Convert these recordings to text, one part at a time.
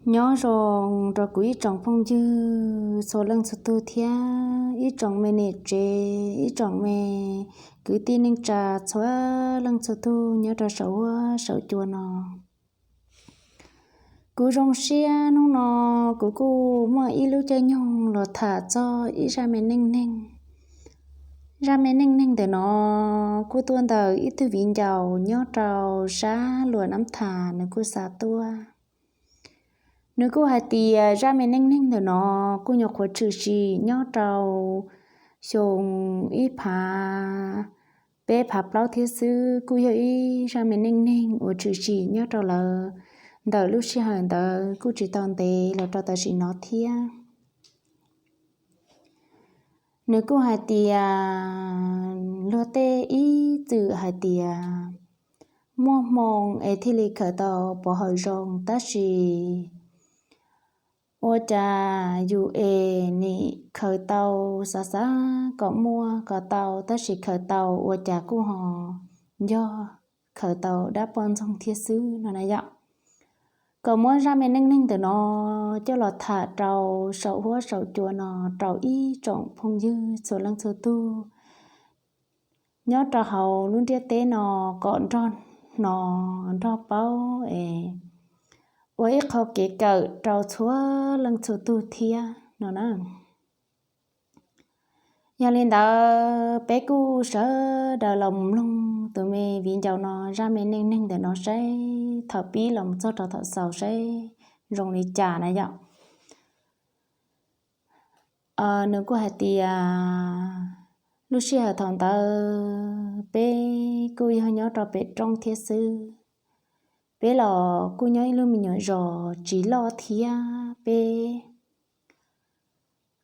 Nyob zoo rau kuv ib tsoom phooj ywg txhua leej txhua tug thiab ib tsoom me niam tsev, ib tsoom me kwv tij neej tsa txhua leej txhua tug nyob rau saum huab saum cua no. Kuv zoo siab hnub no kuv kuj muaj ib lub caij nyoog los tham txog ib zaj me neej neeg. Zaj me neej neeg ntawm no kuj tuaj ntawm ib tug viv ncaus nyob rau sab Luam Nab Thas nws kuj xa tuaj. Nws kuj hais tias zaj me neej neeg ntawm no kuj nyuam qhuav tshwm sim nyob rau xyoo ib phav peb phav plaub thiab xwb, kuj yog ib zaj me neej neeg uas tshwm sim nyob rau lawv ntawm lub sij hawm ntawd kuj tsis tau ntev los rau tam sim no thiab. Nws kuj hais tias luag tej ib txwm hais tias muaj hmoo es thiaj li khaws tau pov hawm zoo, tab sis ua cas yus es nim khaws tau, xav xav kom muaj kom tau, tab sis khaws tau ua cas kuj ho yog khaws tau dab poj ntxoog thiab xwb no na yom. Kom muab zaj me neej neeg ntawm no coj los tham rau saum huab saum cua no rau ib tsoom phooj ywg txhua leej txhua tug nyob rau hauv lub ntiaj teb no kom nrog hnov nrog paub es ua ib qho kev kawm rau txhua leej txhua tug thiab no na. Yog li ntawd peb kuj sawv daws los mus mloog tus me viv ncaus no zaj me neej neeg ntawm no saib thaum pib los mus txog rau thaum xaus saib zoo li cas na yom. Nws kuj hais tias lub sij hawm thaum ntawd peb kuj yog nyob rau pem roob thiab xwb. Peb los kuj nyob ib lub me nyuam zos tsis loj thiab, peb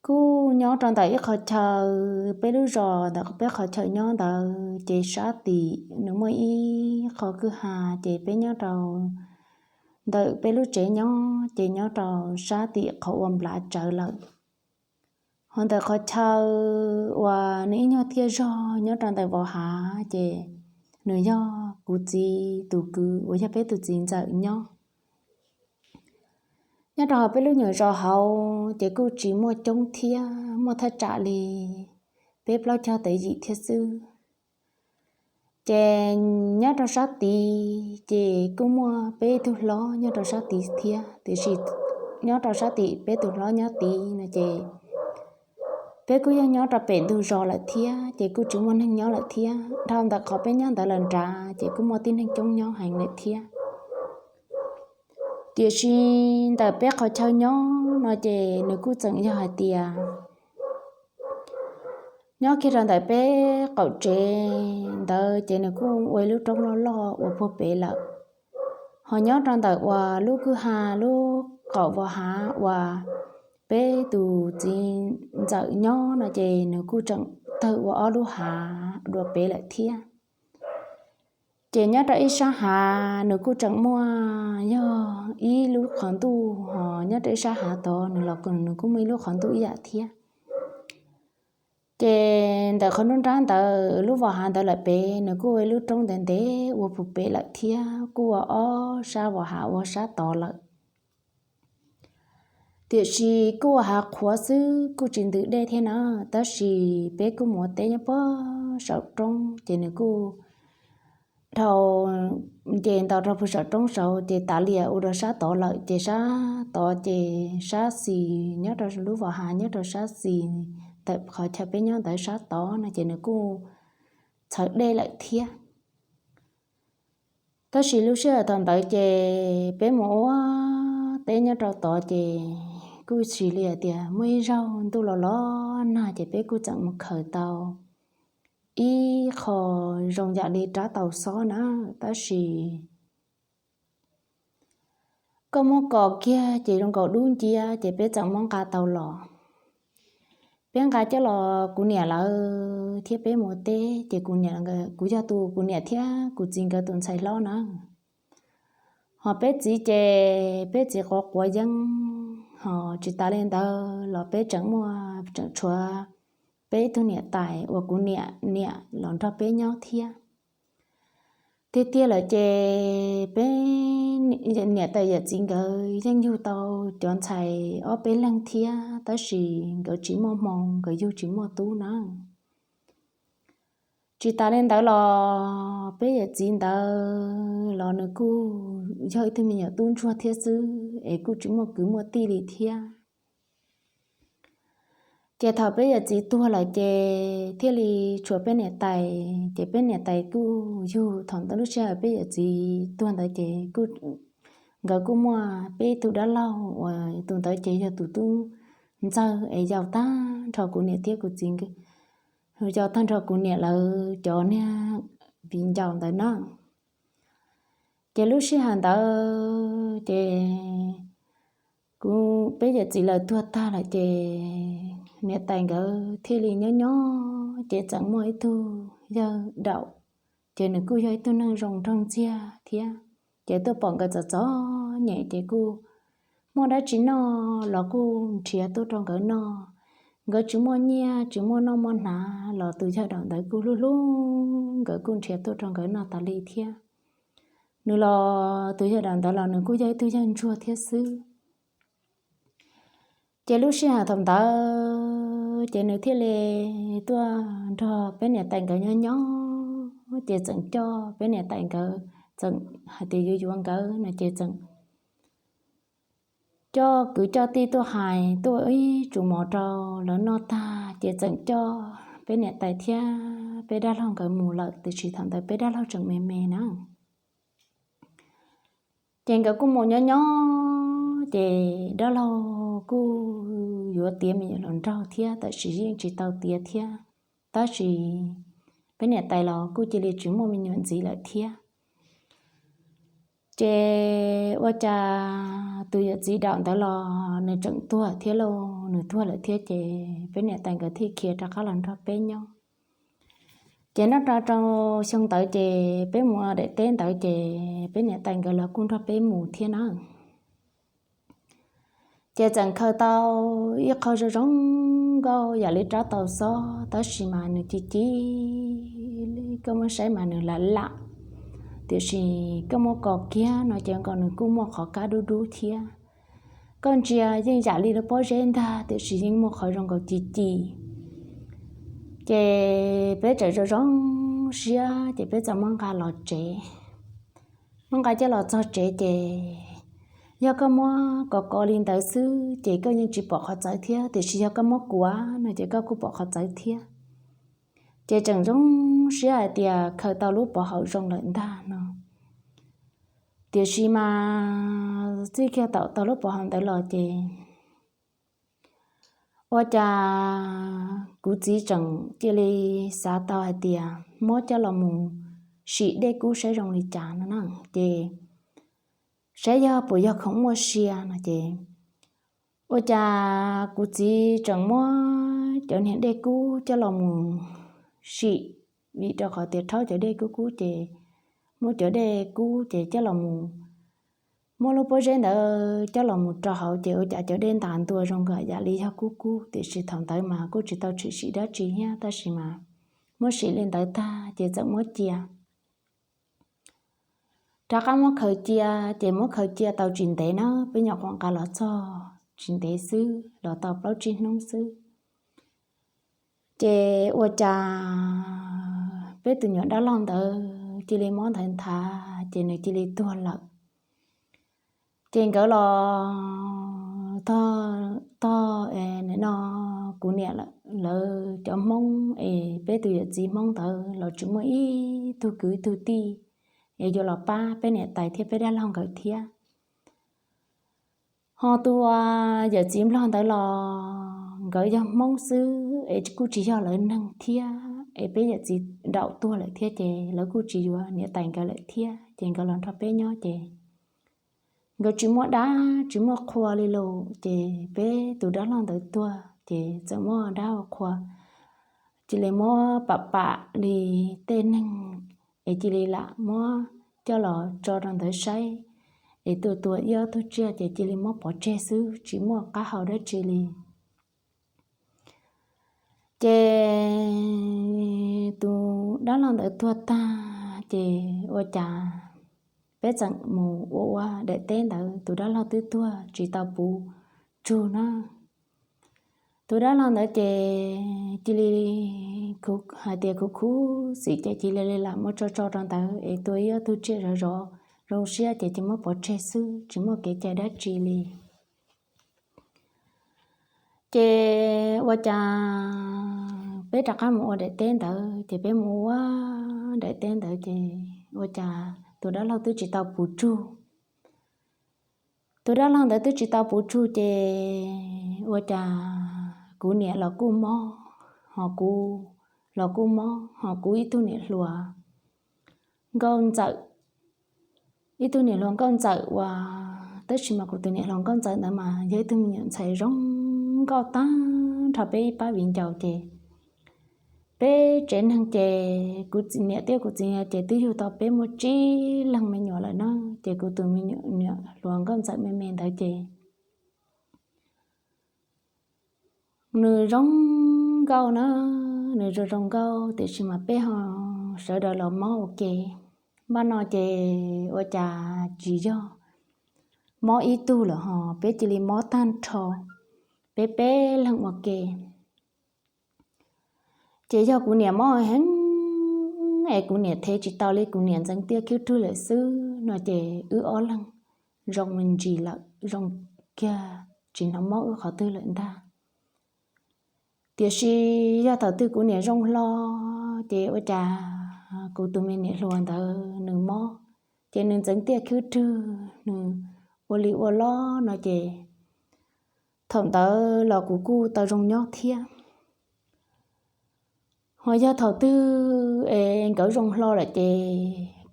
kuj nyob rau ntawm ib qhov chaw, peb lub zos ntawm peb qhov chaw nyob ntawd ces sab tim nws muaj ib qho kwj ha, ces peb nyob rau ntawm peb lub tsev nyob ces nyob rau sab tim qhov uas nplav tsawv lawm. Ho ntawm qhov chaw uas nws ib nyuag thiaj zog nyob rau ntawm Vos Hav ces nws yog kuv txiv tus kwv uas yog peb tus txiv ntxawm nyob. Nyob rau hauv peb lub nyuam zos hauv ces kuj tsis muaj coob thiab, muaj thaj tsam li peb plaub caug tawm yim thiab xwb. Ces nyob rau sab tid ces kuj muaj peb tug hlob nyob rau sab tid thiab, tiam sis nyob rau sab tim peb tus hlob nyob tid no ces peb kuj yog nyob rau pem ntug zos lawm thiab, ces kuj tsis muaj neeg nyob lawm thiab. Dhau ntawm qhov peb nyob ntawd lawm nrad ces kuj muaj tib neeg coob nyob heev lawm thiab. Tiam sis ntawm peb qhov chaw nyob no ces nws kuj tseem yog hais tias nyob kiag rau ntawm peb qaum tsev ntawd ces nws kuj ua ib lub roob loj loj uas puag pem lawm. Ho nyob rau ntawm uas lub kwj ha lub qaum Vos Hav uas peb tus txiv ntxawm nyob no ces nws kuj tseem tawg ua ob lub hav dua pem lawm thiab. Ces nyob rau ib sab hav nws kuj tseem muaj yog ib lub qhov ntuj, ho nyob rau ib sab hav tod nws los nws kuj muaj ib lub qhov ntuj ib yam thiab. Ces ntawm qhov nruab nrab ntawd lub Vos Hav ntawd lawm pem nws kuj ua ib lub roob ntev ntev ua puag pem lawm thiab, kuj ua ob sab Vos Hav ua sab tod lawm. Tiam sis kuj ua hav qhuav xwb kuj tsis ntws dej thiab na, tab sis peb kuj mus ua teb nyob puag saum roob ces nws kuj dhau, ces ntaus rau puag saum roob saud ces tav lias ua rau sab tod lawm, ces sab tod ces sab xis nyob rau lub Vos Hav nyob rau sab xis ntawm qhov chaw peb nyob ntawd sab tod no ces nws kuj txhawv dej lawm thiab. Tab sis lub sij hawm thaum ntawd ces peb mus ua teb nyob rau tod ces kuj xws li hais tias muaj ib zaug ntuj los los nag ces peb kuj tseem mus khaws tau ib qho zoo yam li rab taus xob na, tab sis koj muab kos kiag ces zoo nkaus dub nciab ces peb txawm muab nqa tau los. Peb nqa coj los kuv niam lawv thiab peb mus teb ces kuv niam, kuv yog tus, kuv niam thiab kuv txiv nkawd tus ntxhais hlob na. Ho peb txiv ces peb txiv quav quav yeeb, ho tsis tas li ntawd los peb tseem muaj, tseem tshuav peb ib tug niam tais uas kuv niam niam los nrog peb nyob thiab. Tiag tiag lawm ces peb niam tais yawm txiv nkawd yeej yug tau cov ntxhais ob peb leeg thiab, tab sis nkawd tsis muaj hmoo, nkawd yug tsis muaj tub na. Tsis tas li ntawd los peb yawm txiv ntawd los nws kuj yog ib tug me nyuam tub ntsuag thiab xwb es kuj tsis muaj kwv muaj tij li thiab. Ces thaum peb yawm txiv tuag lawm ces thiaj li tshuav peb niam tais, ces peb niam tais kuj yug thaum ntawd lub sij hawm peb yawm txiv tuag ntawd ces nkawd kuj muaj peb tug dab laug uas tus ntawd ces yog tus tub ntxawg es yau tag nrho kuv niam thiab kuv txiv, yau tag nrho kuv niam lawv cov niag viv ncaus ntawd na. Ces lub sij hawm ntawd ces kuv peb yawm txiv lawv tuag tag lawm ces niam tais nkawd thiaj li nyob nyob ces txawm muaj ib tug yawg daum, ces nws kuj yog ib tug neeg zoo nraug ntxiag thiab. Ces tuaj pom nkawd txom txom nyem ces kuj muaj dab tsi noj los kuj nrhiav tuaj rau nkawd noj. Nkawd tsis muaj nyiaj tsis muaj noj muaj hnav los tus yawg daum ntawd kuj hlub hlub nkawd, kuj nrhiav tuaj rau nkawd noj tas li thiab. Nws los tus yawg daum ntawd los nws kuj yog ib tug yawg ntsuag thiab xwb. Ces lub sij hawm thaum ntawd ces nws thiaj li tuaj nrog peb niam tais nkawd nyob nyob ces txawm coj peb niam tais nkawd, txawm hais tias yuav yuav nkawd no ces txawm coj kwv coj tij tuaj hais tuaj ib tsum mov rau lawv noj tag ces txawm coj peb niam tais thiab peb dab laug nkawd mus lawm, tiam sis thaum ntawd peb dab laug tseem me me na. Ces nkawd kuj mus nyob nyob ces dab laug kuj yuav tiav me nyuam hluas nraug thiab, tab sis yeej tsis tau tiav thiab, tab sis peb niam tais los kuj cia li tsis muaj me nyuam ntxiv lawm thiab. Ces ua cas tus yawm txiv daum ntawd los nws tseem tuag thiab lauj, nws tuag lawm thiab ces peb niam tais nkawd thiaj khiav rov qab los nrog peb nyob. Ces nyob rau xyoo ntawd ces peb mus daim teb ntawd ces peb niam tais nkawd los kuj nrog peb mus thiab na. Ces txawm khaws tau ib qho zoo zoo nkauj yam li rab taus xob, tab sis mas nws ci ci, koj muab saib mas nws lam lam, tiam sis koj muab kos kiag no ces nkaus nws kuj muaj qhov kab dub dub thiab. Koj ntsia yeej yam li lub pob zeb ntag, tiam sis yeej muaj qhov zoo nkaus ci ci. Ces peb txawm zoo zoo siab ces peb txawm muab nqa los tsev. Muab nqa coj los txog tsev ces yog koj muab kos kos li ntawd xwb ces koj yeej tsis pom qhov txawv thiab, tiam sis yog koj muab kuav no ces koj kuj pom qhov txawv thiab. Ces tseem zoo siab hais tias khaws tau lub pov haum zoo lawm ntag no. Tiam sis mas txij kiag thaum tau lub pov haum ntawd los ces ua cas kuv txiv tseem cia li xav tau hais tias muab coj los mus sim dej kub saib zoo li cas no na. Ces saib yog puas yog khoom muaj sia no ces ua cas kuv txiv tseem muab cov niag dej kub coj los mus sim, vim rau qhov tias rhaub cov dej kub kub ces muab cov dej kub ces coj los mus, muab lub pob zeb ntawd coj los mus rau hauv ces ua cas cov dej ntas ntua zoo nkaus yam li yog kub kub, tiam sis thaum ntawd mas kuj tsis tau tshwm sim dab tsi thiab, tab sis mas muab sim li ntawd tag ces txawm muab cia. Rov qab muab khaws cia, ces muab khaws cia tau tsis ntev na, peb nyuam qhuav nqa los txog tsis ntev xwb, los tau plaub tsib hnub xwb. Ces ua cas peb tus nyuam dab laug ntawd cia li mob ntawd nthav ces nws cia li tuag lawm. Ces nkawd los tog, tog no kuv niam lawv cov Hmoob es peb tus yawm txiv Hmoob ntawd los tsis muaj ib tug kwv ib tug tij es yuav los pab peb niam tais thiab peb dab laug nkawd thiab. Ho tus yawm txiv Nplog ntawd los nkawd yog Hmoob xwb es kuj tsis yog lawv neeg thiab, es peb yawm txiv daum tuag lawm thiab ces lawv kuj tsis yuav niam tais nkawd lawm thiab, ces nkawd los nrog peb nyob ces nkawd tsis muaj dab tsis muaj qhua li lawm, ces peb tus dab laug ntawd tuag ces txawm muaj dab qhua, cia li muab pam pam li tej neeg es cia li lam muab coj los tso rau ntawd saib, es tua tua ib ob tug tsiaj ces cia li muab pov tseg xwb tsis muaj qab hau dab tsi li. Ces tus dab laug ntawd tuag tag Ces ua cas peb txawm mus ua ua daim teb ntawd, tus dab laug twb tuag tsis tau puv tsug na. Tus dab laug ntawd ces cia li hais tias khuv khuv xim ces cia li lam muab tso tso rau ntawd es tua ib ob tug tsiaj zov zov zoo siab ces cia muab pov tseg xwb, tsis muaj kev cai dab tsi li. Ces ua cas peb rov qab mus ua daim teb ntawd, ces peb mus ua daim teb ntawd ces ua cas tus dab laug twb tsis tau puv tsug. Tus dab laug ntawd twb tsis tau puv tsug ces ua cas kuv niam los kuj mob, ho kuv los kuj mob, ho kuv ib tug niam hluas nkauj ntxawm, ib tug niam hluas nkauj ntxawm uas, tab sis mas kuv tus niam hluas nkauj ntxawm ntawd mas yog ib tug me nyuam ntxhais zoo nkauj tag nrho peb ib pab viv ncaus ces peb tsev neeg ces kuv niam thiab kuv txiv ces twb yug tau peb muaj tsib leeg me nyuam lawm na. Ces kuv tus me nyuam niam hluas nkauj ntxawm me me ntawd ces nws zoo nkauj na, nws zoo zoo nkauj tiam sis mas peb ho sawv daws los mob ua ke. Npaj no ces ua cas tsis yog mob ib tug lawm ho peb cia li mob tag nrho, peb peb leeg ua ke. Ces yog kuv niam mob heev es kuv niam thev tsis tau li, kuv niam ntxeev tiaj khwb rwg lawm xwb no ces wb ob leeg zoo me ntsis lawm, zoo kiag tsis hnov mob wb qhov twg lawm ntag. Tiam sis yog thaum twg kuv niam zoo hlo ces ua cas kuv tus me niam hluas ntawd nws mob, ces nws ntxeev tiaj khwb rwg, nws ua li ua los no ces thaum ntawd los kuv kuj tau zoo nyob thiab. Ho yog thaum twg es nkawd zoo hlo lawm ces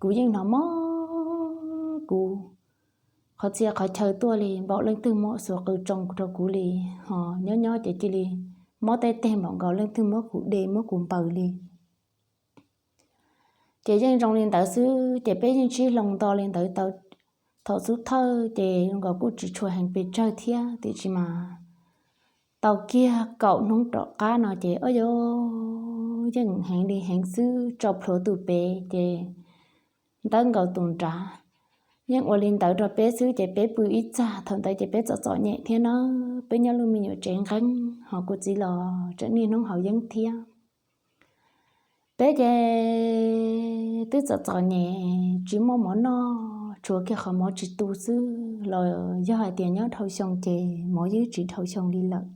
kuv yeej hnov mob kuv qhov txhia qhov chaw tuaj li, npaum leej twg muab xuas qw tsoo rau kuv li, ho nyob nyob ces cia li mob tej teg npaum nkaus leej twg muab kuv de muab kuv npaws li. Ces yeej zoo li ntawd xwb ces peb yeej sib hloov nto li ntawd tau thaum xub thawj ces zoo nkaus kuj tsis tshua heev pes tsawg thiab, tiam sis mas tau kiag kaum hnub rov qab no ces o yos yeej heev li heev xwb, tso plhuav tus pem ces ntawb nkaus tus nrad. Yeej ua li ntawd rau peb xwb ces peb pw ib txaj, thaum ntawd ces peb txom txom nyem thiab na, peb nyob lub me nyuam tsev nqeeb ho kuv txiv los tseem niaj hnub haus yeeb thiab. Peb ces twb txom txom nyem tsis muaj mov noj, tshuav kiag qhov mov tsis tu xwb los yog hais tias nyob dhau xyoo ces mov yeej tsis dhau xyoo li lawm.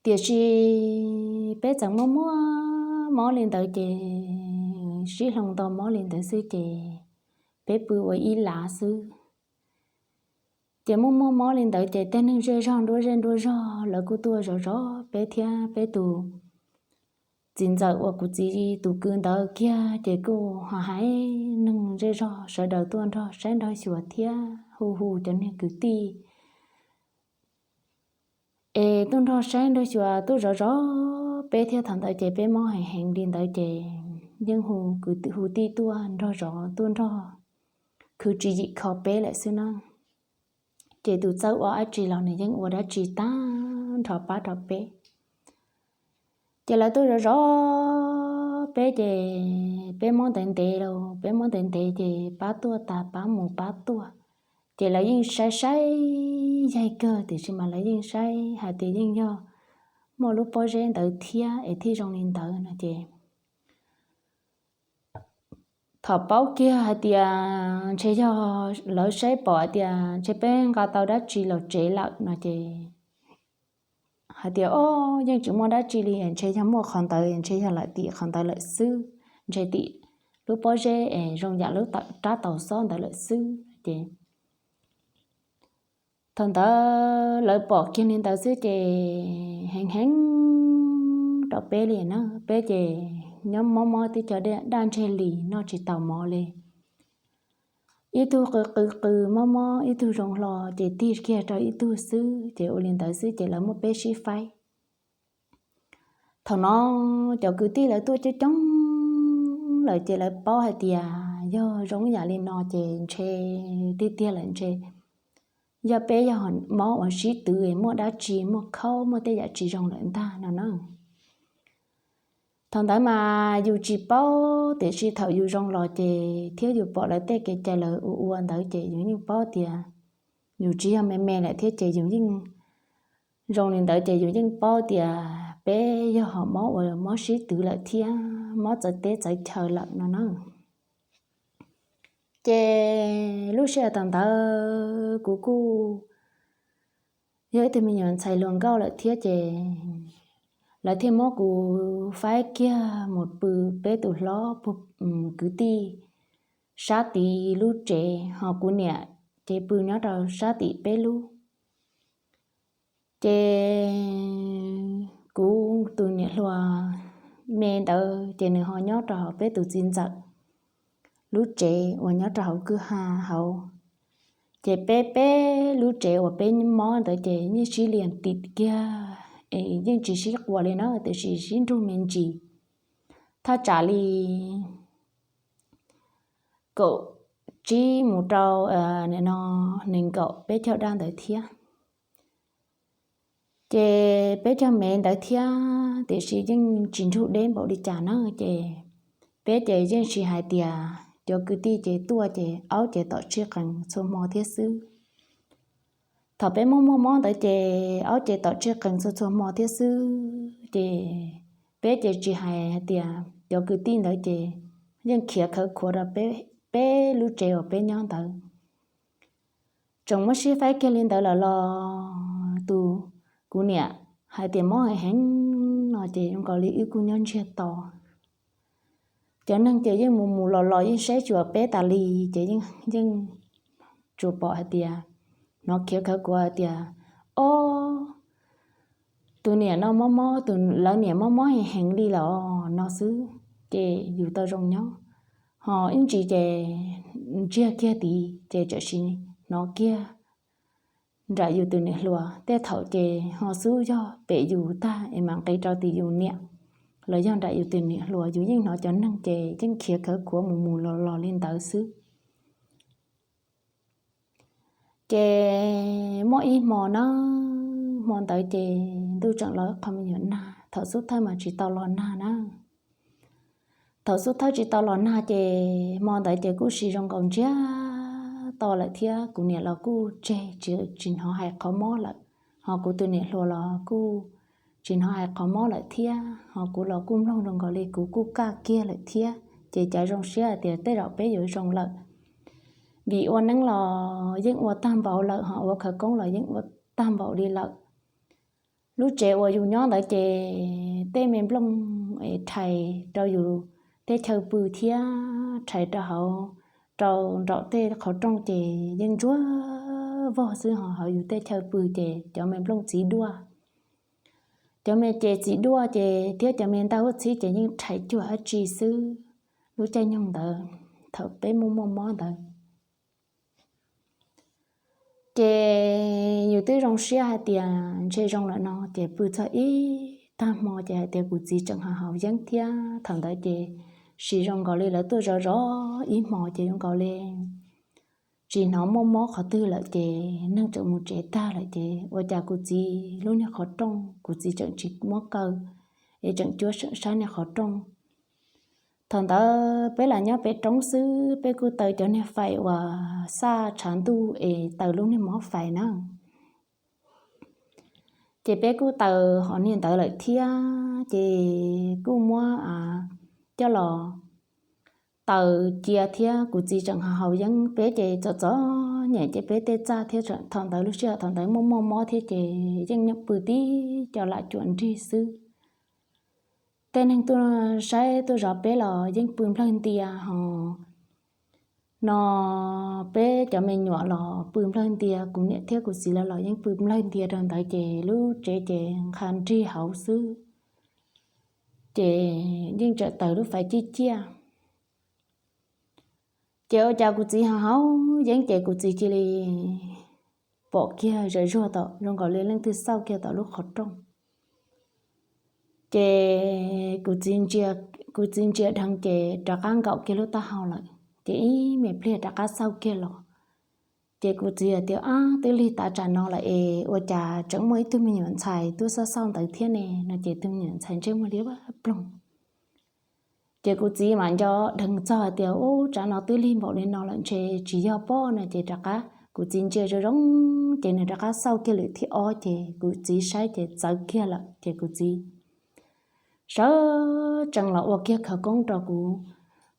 Tiam sis peb txawm muaj muaj mob li ntawd ces sib hloov nto mob li ntawd xwb ces peb pw ua ib lav xwb. Ces muaj muaj mob li ntawd ces tej neeg zej zog nruab zej nruab zog lawv kuj tuaj zov zov peb thiab peb tus txiv ntxawm uas kuv txiv tus kwv ntawd kiag ces kuj ho hais neeg zej zog sawv daws tuaj nrog saib nrog xyuas thiab hu hu cov niag kwv tij es tuaj nrog saib nrog xyuas tuaj zov zov peb thiab. Thaum ntawd ces peb mob heev heev li ntawd ces yeej hu kwv hu tij tuaj nrog zov tuaj nrog khwv tswv yim kho peb lawm xwb na. Ces tus txawj ua dab tsi los nws yeej ua dab tsi tag nrho pab rau peb. Ces lawv tuaj zov zov peb ces peb mob ntev ntev lauj, peb mob ntev ntev ces pab tuaj tas pab mus pab tuaj. Ces lawv yeej saib saib yaig kawg tiam sis mas lawv yeej saib hais tias yeej yog muaj lub pob zeb ntawd thiab es thiaj zoo li ntawd no ces thaum paub kiag hais tias ntshe yog lawv saib pom hais tias ntshe peb nqa tau dab tsi los tsev lawm no ces hais tias o yeej tsis muaj dab tsi li, ntshe yog muaj qhov ntawd, ntshe yog lawm tim qhov ntawd lawm xwb, ntshe tim lub pob zeb es zoo yam lub rab taus xob ntawd lawm xwb ces thaum ntawd lawv pom kiag li ntawd xwb ces heev heev rau peb li na. Peb ces nyob mob mob tib co daj ntseg li noj tsis tau mov li. Ib tug qw qw qw mob mob, ib tug zoo hlo ces tig kiag rau ib tug xwb ces ua li ntawd xwb ces lawv muab peb sib faib. Thaum no cov kwv tij lawv tuaj coob coob lawm ces lawv paub hais tias yog zoo ib yam li no ces ntshe tiag tiag lawm, ntshe yog peb yog mob uas sib twv muaj dab tsi muaj khaub muaj tej yam tsis zoo lawm ntag no na. Thaum ntawd mas yus tsis paub, tiam sis thaum yus zoo los ces thiab yus pom lawv tej kev cai lawv ua ua ntawd ces yus yeej paub tias yus tsis yog me me lawm thiab ces yus yeej zoo li ntawd ces yus yeej paub tias peb yog ho mob uas mob sib twv lawm thiab mob txawv teb txawv chaw lawm no na. Ces lub sij hawm thaum ntawd kuv kuj yog ib tug me nyuam ntxhais hluas nkauj lawm thiab ces lawv thiaj muab kuv faib kiag mus pw peb tus hlob kwv tij sab tid lub tsev, ho kuv niam ces pw nyob rau sab tim peb lub. Ces kuv tus niam hluas me ntawd ces nws ho nyob rau hauv peb tus txiv ntxawm lub tsev uas nyob rau hauv kwj ha hauv. Ces peb peb lub tsev uas peb mob ntawd ces yeej sib liam tim kiag es yeej tsis sib quas li na, tiam sis sib nrug me ntsis thaj tsam li kaum tsib mus rau no nees nkaum peb caug daj ntawd thiab. Ces peb caug mev ntawd thiab tiam sis yeej tsis nrug deb npaum li cas na, ces peb ces yeej tsis hais tias cov kwv tij ces tuaj ces aub ces tom tsij qees txhua hmo thiab xwb. Thaum peb muaj muaj mob ntawd ces aub ces tom tsij qees txhua txhua hmo thiab xwb, ces peb ces tsis hais hais tias cov kwv tij ntawd ces yeej khiav khawv khuav rau peb lub tsev uas peb nyob ntawd. Tseem muab sib faib kiag li ntawd lawm los tus kuv niam hais tias mob heev heev no ces zoo nkaus li wb kuj nyob ntsiag to. Cov neeg ces yeej mus mus los los yeej saib xyuas peb tas li, ces yeej tsuas pom hais tias hnov khiav khawv khuav hais tias, ob, tus niam no mob mob, tus lawv niam mob mob heev heev li los no xwb, ces yus tau zoo nyob. Ho ib ntsis ces ntsiag kiag tid ces tam sim hnov kiag nram yus tus niam hluas tej thaum ces ho xub yog pem yus tag es mam nqis rau tim yus niam, los yog nram yus tus niam hluas yus yeej hnov cov neeg ces yeej khiav khawv khuav mus mus los los li ntawd xwb. Ces muaj ib hmo na, hmo ntawd ces ntuj tseem los ib qho me nyuam nag, thaum xub thawj mas tsis tau los nag na. Thaum xub thawj tsis tau los nag ces hmo ntawd ces kuj siv zoo nkaus ntsiag to lawm thiab kuv niam los kuj tseg tsis hnov hais qhov mob lawm, ho kuv tus niam hluas los kuj tsis hnov hais qhov mob lawm thiab, ho kuv los kuj mloog zoo nkaus li kuv kuj kaj kiag lawm thiab, ces cav zoo siab hais tias tej zaum peb yuav zoo lawm. Vim ua neeb los yeej ua tag npaum lawm, ho ua khawv koob los yeej ua tag npaum li lawm. Lub tsev uas yus nyob ntawd ces tej me nplooj es rhais rau yus tej chaw pw thiab rhais rau hauv, rau nraum tej qhov rooj ces yeej ntsuab vog xwb, ho hauv yus tej chaw pw ces cov me nplooj txiv duaj, cov me ces txiv duaj ces thiab cov me ntaj huab txhib ces yeej rhais cuag dab tsi xwb. Lub caij nyoog ntawd thaum peb muaj muaj mob ntawd ces yus twb zoo siab hais tias ntshe zoo lawm no ces pw txog ib tag hmo ces hais tias kuv txiv tseem ho haus yeeb thiab, thaum ntawd ces siv zoo nkaus li lawv tuaj zov zov ib hmo ces zoo nkaus li tsis hnov muaj mob qhov twg lawm ces neeg tseem mus tsev tag lawm ces ua cas kuv txiv lub niag qhov rooj kuv txiv tseem tsis muab kaw es tseem cuab sab niag qhov rooj. Thaum ntawd peb lam nyob pem roob xwb, peb kuj taws cov niag fais uas xaj tshav ntuj es taws lub niag mob fais na. Ces peb kuj taws hov niag ntawd lawm thiab ces kuj muab coj los taws cia thiab kuv txiv tseem ho haus yeeb, peb ces txom txom nyem ces peb tej txaj thiab thaum ntawd lub sij hawm thaum ntawd muaj muaj mob thiab ces yeej nyob pw tib co lam cuam nrig xwb. Tej neeg tuaj saib tuaj zov peb los yeej pw nplawg ntia ho no peb cov me nyuam los pw nplawg ntia, kuv niam thiab kuv txiv lawv los yeej pw nplawg ntia rau ntawd ces lub tsev ces nqha nrig hauv xwb, ces yeej tseem taws lub fais ciaj ciaj. Ces ua cas kuv txiv ho haus yeeb ces kuv txiv cia li pom kiag zam zuag tom zoo nkaus li leej twg xauj kiag tom lub qhov rooj. Ces kuv txiv ntsia dheev ces rov qab nkaum kiag lub taub hau lawm, ces ib me pliag rov qab xauj kiag los. Ces kuv txiv hais tias, ab, twb lig tav tsam no lawm es ua cas tseem muaj ib tug me nyuam ntxhais tuaj xauj xauj ntawd thiab ne no ces tus me nyuam ntxhais ntsej muag liab ploog. Ces kuv txiv mam nco dheev txog hais tias, Ub, tsam no twb lig npaum li no lawm ntshe tsis yog pob no. Ces rov qab kuv txiv ntsia zoo zoo, ces nws rov qab xauj kiag lwm thib ob, ces kuv txiv saib ces txawv kiag lawm. Ces kuv txiv sawv tsees los ua kiag khawv koob rau kuv,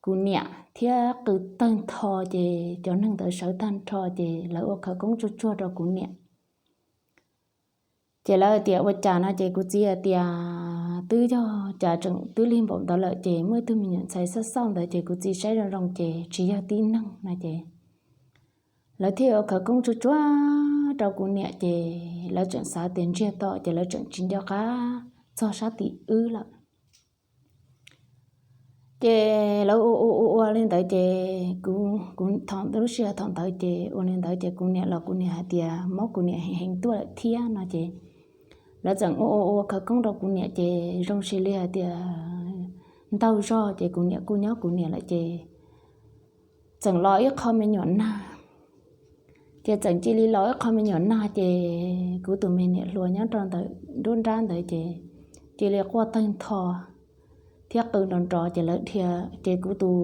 kuv niam thiab qw tawg ntho. Ces cov neeg ntawd sawv tag nrho, ces lawv ua khawv koob tsuag tsuag rau kuv niam. Ces lawv tias, Ua cas no? Ces kuv txiv hais tias, Twb yog cas tseem twb lig npaum ntawd lawm, ces muaj ib tug me nyuam ntxhais xauj xauj ntawd, ces kuv txiv saib zoo zoo ces tsis yog tib neeg no. Ces lawv thiaj ua khawv koob tsuag tsuag rau kuv niam, ces lawv tseem xav tias ntsiag to, ces lawv tseem tsis nco qab txog sab tim wb lawm. Ces lawv ua ua ua ua li ntawd, ces kuv, kuv thaum lub sij hawm thaum ntawd ces ua li ntawd, ces kuv niam los kuv niam hais tias mob kuv niam heev heev tuaj lawm thiab no. Ces lawv txawm ua ua ua khawv koob rau kuv niam, ces zoo si li hais tias ntau zog, ces kuv niam kuj nyob kuv niam lawm, ces txawm los ib qho me nyuam nag. Ces txawm cia li los ib qho me nyuam nag, ces kuv tus me niam hluas nyob rau ntawm nruab nrab ntawd, ces cia li quaj tawg ntho thiab qw nrov nrov, ces lawv dhia. Ces kuv tus,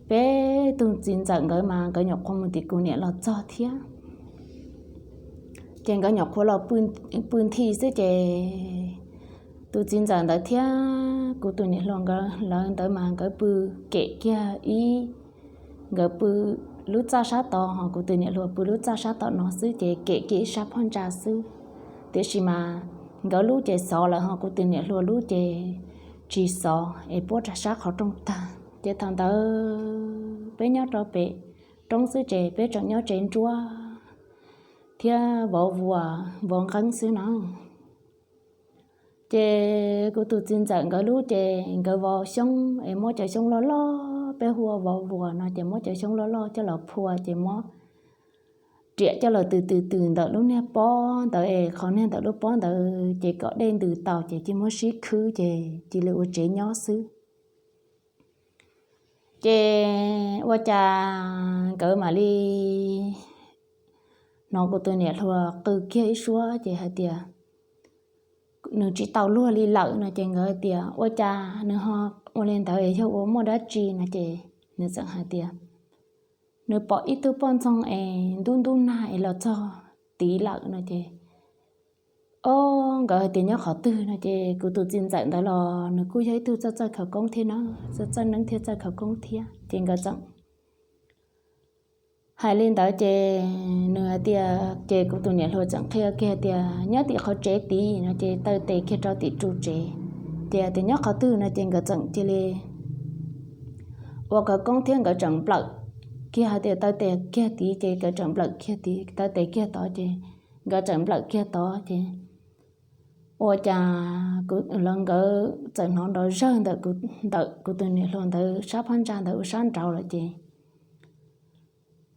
peb tus txiv ntxawm nkawd mas nkawd nyuam qhuav mus tim kuv niam los txog thiab. Ces nkawd nyuam qhuav los pw nthi xwb, ces tus txiv ntxawm ntawd thiab kuv tus niam hluas nkawd, lawv ntawd mas nkawd pw kem kiag ib, nkawd pw lub txaj sab tod, ho kuv tus niam hluas pw lub txaj sab tom no xwb, ces kem kiag ib sab phab ntsa xwb. Tiam sis mas nkawd lub ces xov lawm, ho kuv tus niam hluas lub ces tsis xov, es puab rau sab qhov rooj tag. Ces thaum ntawd peb nyob rau pem roob xwb, ces peb tseem nyob tsev nruab thiab vov vuas vov nqeeb xwb no. Ces kuv tus txiv ntxawm nkawd lub ces nkawd vov xyoob es muab cov xyoob loj loj, peb hu ua vov vuas no, ces muab cov xyoob loj loj coj los phua, ces muab riam coj los tws tws tws ntawm lub niag pob ntawd, es qhov niag ntawm lub pob ntawd ces kom dej ntws tau, ces cia muab sib khwb, ces cia li ua tsev nyob xwb. Ces ua cas nkawd mam li hnov kuv tus niam hluas qw kiag ib suab, ces hais tias nws tsis tau luag li lawm no. Ces nkawd tias, Ua cas nws ho ua li ntawd, yog ua muaj dab tsi no? Ces nws txawm hais tias nws pom ib tug poj ntxoog es ntub ntub nag es los txog tid lawm no. Ces, O, nkawd hais tias nyob qhov twg no? Ces kuv tus txiv ntxawm ntawd los nws kuj yog ib tug txawj txawj khawv koob thiab na, txawj txawj neeb thiab txawj khawv koob thiab, ces nkawd txawm hais li ntawd. Ces nws hais tias, ces kuv tus niam hluas txawm qhia kiag tias nyob tim qhov tsev tid no, ces taw tes kiag rau tim ru tsev. Ces hais tias nyob qhov twg no, ces nkawd txawm cia li ua khawv koob thiab nkawd tseem nplawm kiag hais tias taw tes kiag tid, ces nkawd tseem nplawm kiag tid, taw tes kiag tod, ces nkawd tseem nplawm kiag tod. Ces ua cas lawv nkawd txawm hnov nrov zawg ntawm, ntawm kuv tus niam hluas ntawd sab phab ntsa ntawd ua sab nraud lawm. Ces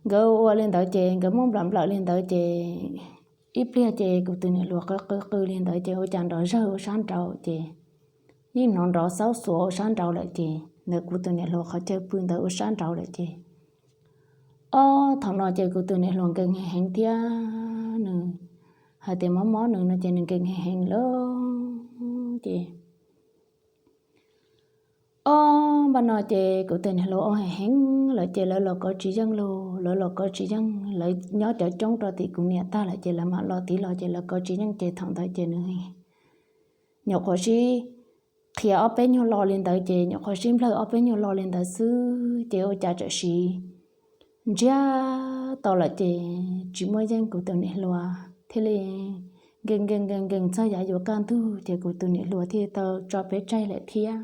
nkawd ua li ntawd, ces nkawd muab nplawm nplawm li ntawd, ces ib pliag ces kuv tus niam hluas qw qw qw li ntawd, ces ua cas nrov zawg ua sab nraud, ces yeej hnov nrov xaub xuav ua sab nraud lawm. Ces ntawm kuv tus niam hluas qhov chaw pw ntawd ua sab nraud lawm. Ces, o, thaum no ces kuv tus niam hluas nkees heev heev thiab nws hais tias mob mob nws no, ces nws nkees heev heev lawm. Ces, o, npaj no ces kuv tus niam hluas ua heev heev lawm, ces lawv los kov tsis yeej los, lawv los kov tsis yeej, lawv nyob cov coob rau tim kuv niam tag lawm, ces lawv mam los tid los, ces lawv kov tsis yeej. Ces thaum ntawd ces nws nyuam qhuav sib qhia ob peb nyuag lo li ntawd, ces nyuam qhuav sib nplawg ob peb nyuag lo li ntawd xwb, ces ua cas txawm siv ntsiag to lawm, ces tsis muaj yeej. Kuv tus niam hluas thiaj li nkees nkees nkees nkees txog yav yuav kaj ntug, ces kuv tus niam hluas thiaj tau tso peb tseg lawm thiab.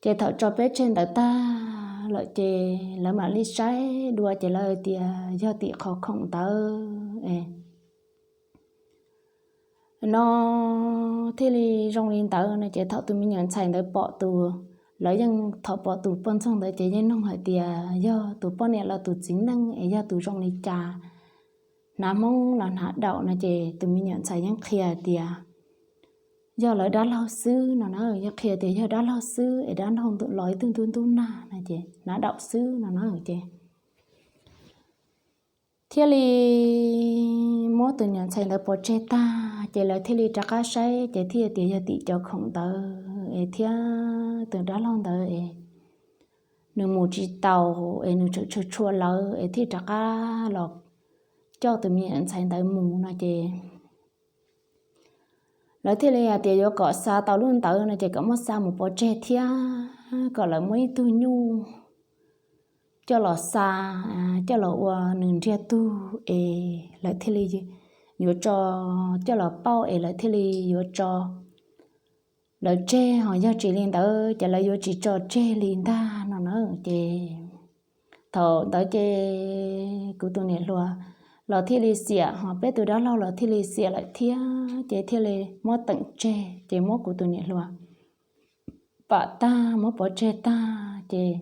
Ces thaum tso peb tseg ntawd tag lawm, ces lawv mam li saib dua, ces lawv tias yog tim qhov khoom ntawd no thiaj li zoo li ntawd no. Ces thaum tus me nyuam ntxhais ntawd pom tus, lawv yeej thaum pom tus poj ntxoog ntawd ces yeej nug hais tias yog tus poj niam los tus txiv neej es yog tus zoo li cas, hnav hmoob los hnav daum no. Ces tus me nyuam ntxhais yeej qhia tias yog lawv dab laug xwb no na, yeej qhia tias yog dab laug xwb es dab laug los ib tug ntub ntub nag no, ces hnav daum xwb no na. Ces thiaj li muab tus nyuam ntxhais ntawd pov tseg tag, ces lawv thiaj li rov qab saib, ces thiaj tias yog tim cov khoom ntawd. es thiab tus dab laug ntawd es nws mus tsis taus es nws tseem tshua tshua lawv es thiaj rov qab los coj tus me nyuam ntxhais ntawd mus no ces lawv thiaj li hais tias yuav kom xa tau lub ntawd no ces kom muab xa mus pov tseg thiab kom lawv muab ib tug nyuj coj los xa, coj los ua nws nriag tug es lawv thiaj li yuav tso, coj los pauj es lawv thiaj li yuav tso lawv tseg, ho yog tsis li ntawd ces lawv yuav tsis tso tseg li ntag no na. Ces thaum ntawd ces kuv tus niam hluas los thiaj li xiam, ho peb tus dab laug los thiaj li xiam lawm thiab, ces thiaj li muab teem tseg, ces muab kuv tus niam hluas pam tag, muab pov tseg tag, ces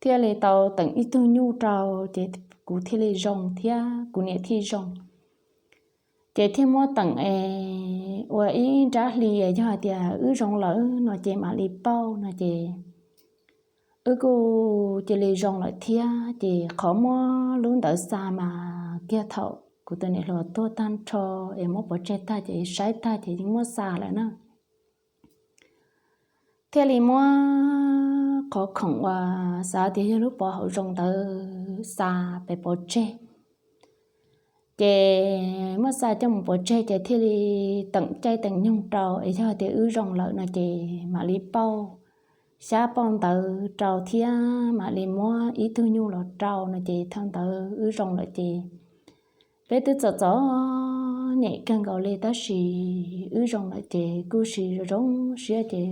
thiaj li tau teem ib tug nyuj rau, ces kuv thiaj li zoo thiab kuv niam thiaj zoo. Ces thiaj muab teem es ua ib nrab hli, yog hais tias wb zoo lawm no ces mam li pauj no ces wb kuj cia li zoo lawm thiab. Ces qhov muab lub ntawd xa mas kiag thaum kuv tus niam hluas tuag tag nrho es muab pov tseg tag ces saib tag ces yeej muab xa lawm na. Thiaj li muab qhov khoom uas xav tias yog lub pov haum zoo ntawd xa pes pov tseg. Ces muab xa coj mus pov tseg ces thiaj li teem caij teem nyoog rau es yog tias wb zoo lawm no ces mam li pauj xyab pauj ntawv rau thiab mam li muab ib tug nyuj los rau no ces thaum ntawd wb zoo lawm ces peb twb txom txom nyem kawg nkaus li tab sis wb zoo lawm ces kuj zoo zoo siab ces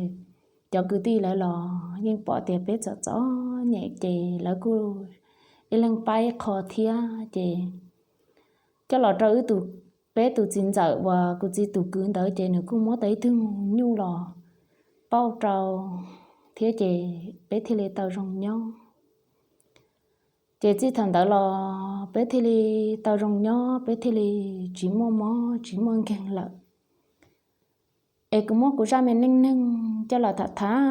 cov kwv tij lawv los yeej pom tias peb txom txom nyem ces lawv kuj ib leeg pab ib qho thiab ces coj los rau wb tus, peb tus txiv ntxawm uas kuv txiv tus kwv ntawd ces nws kuj muab tau ib tug nyuj los pauj rau thiab ces peb thiaj li tau zoo nyob. Ces txij thaum ntawd los peb thiaj li tau zoo nyob, peb thiaj li tsis muaj mob tsis muaj nkeeg lawm. Es kuv muab kuv zaj me neej neeg coj los tham tham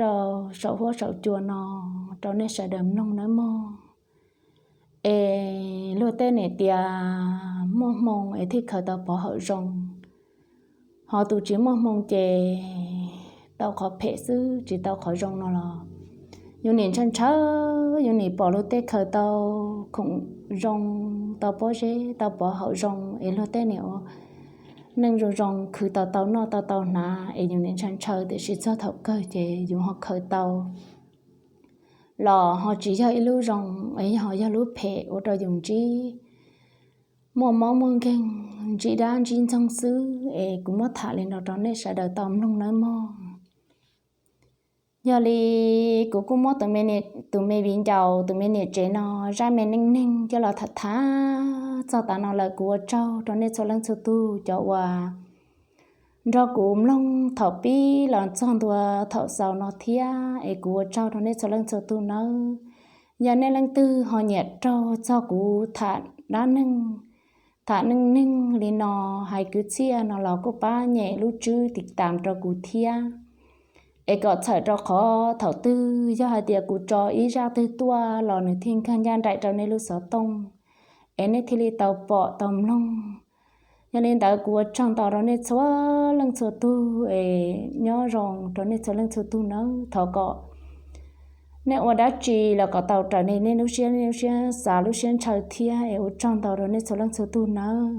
rau saum huab saum cua no rau nej sawv daws mloog nawb mog. Es luag tej niam tias muaj hmoo es thiaj khaws tau pov haum zoo, ho tus tsis muaj hmoo ces tau qhov phem xwb tsis tau qhov zoo no los yus nim ntshaw ntshaw, yus nim pom luag tej khaws tau khoom zoo, tau pob zeb, tau pov haum zoo es luag tej niam ua neej zoo zoo khwv tau tau noj tau tau hnav es yus nim ntshaw ntshaw tiam sis txog thaum kawg ces yus ho khaws tau los ho tsis yog ib lub zoo, es ho yog lub phem ua rau yus ntsib muaj mob muaj nkeeg, ntsib dab ntsib ntxoog xwb. Es kuv muab tham li no rau nej sawv daws tau mloog nawb mog. Yog li kuv kuj muab tus me viv ncaus tus me niam tsev no zaj me neej neeg coj los tham tham txog tav no lawm. Kuv ua tsaug rau nej txhua leej txhua tug cov uas nrog kuv mloog thaum pib los txog ntua thaum xaus no thiab es kuv ua tsaug rau nej txhua leej txhua tug nawb. Yog nej leej twg ho nyiam raug txog kuv tham dab neeg, tham neej neeg li no, hais kwv txhiaj no los kuj pab nyem lub tswb tiv tam rau kuv thiab, es kom txhawm rau qhov thaum twg yog hais tias kuv tso ib zaj twg tuaj los nws thiaj nkag ncaj nraim rau nej lub xov tooj es nej thiaj li tau pom tau mloog. Yog li ntawd kuv ua tsaug ntau rau nej txhua leej txhua tug es nyob zoo rau nej txhua leej txhua tug nawb. Thov kom nej ua dab tsi los kom tau raws li nej lub siab, nej lub siab xav lub siab ntshaw thiab es ua tsaug ntau rau nej txhua leej txhua tug nawb.